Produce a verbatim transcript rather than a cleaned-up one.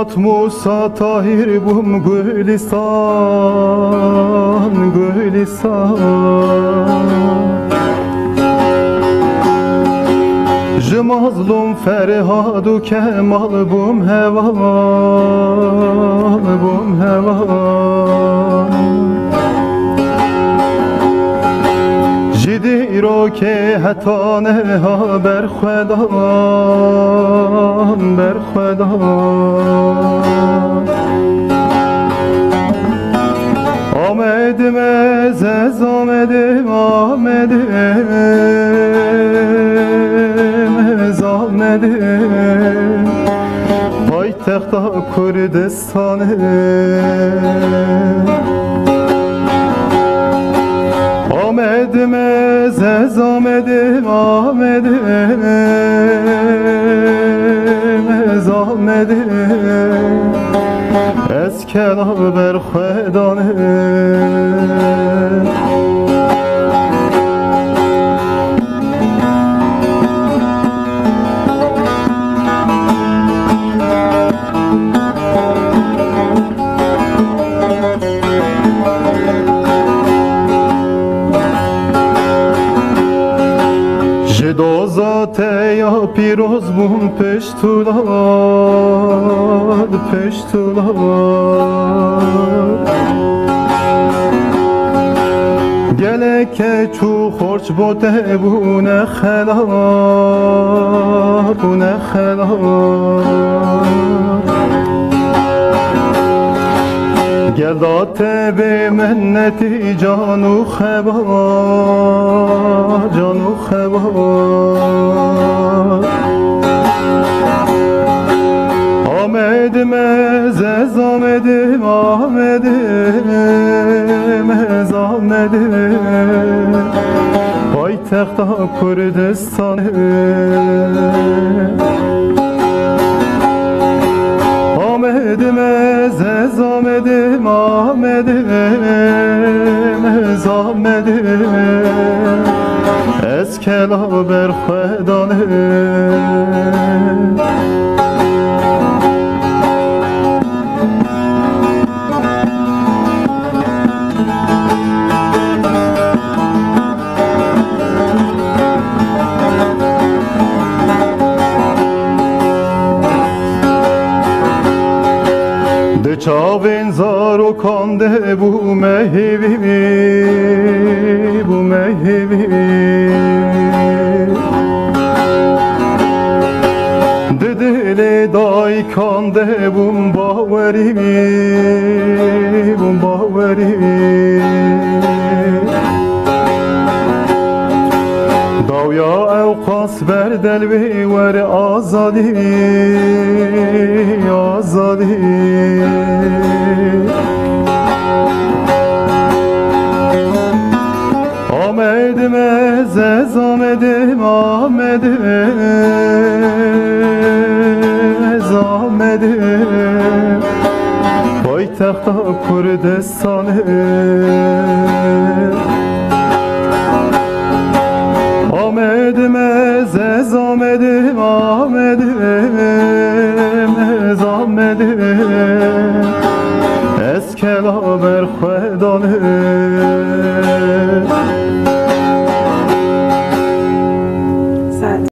Musa Tahir bûm Gulistan, Gulistan. Ji Mazlûm Ferhad û Kemal bûm heval, bûm heval. Ji dîrokê heta niha berxwedan, berxwedan. Amedim ez, ez Amedim, Amedim ez, Amedim. Paytexta Kurdistanê. Amedim ez, ez Amedim, Amedim ez, Amedim. Ez kela berxwedanim. Ji doza te ya pîroz bûm piştûlan, piştûlan. Gelek keç û xorç bo te bûne xelat, bûne xelat. Gel da te bê minnetî can û xebat, can û xebat. Amedim ez, ez Amedim, Amedim ez, Amedim. Paytexta Kurdistanê. Amedim ez, ez Amedim, Amedim ez, Amedim. Ez kela berxwedanim. Di çavên zarokan de bûme hêvî, bûme hêvî. Di dilê dayikan de bûm bawerî, bûm bawerî. Dawiya ewqas ber delwê were azadî, azadî. Amedim ez, ez Amedim, Amedim ez, Amedim. Paytexta Kurdistanê. Amedim ez, ez Amedim, Amedim ez, Amedim. Ez kela berxwedanim.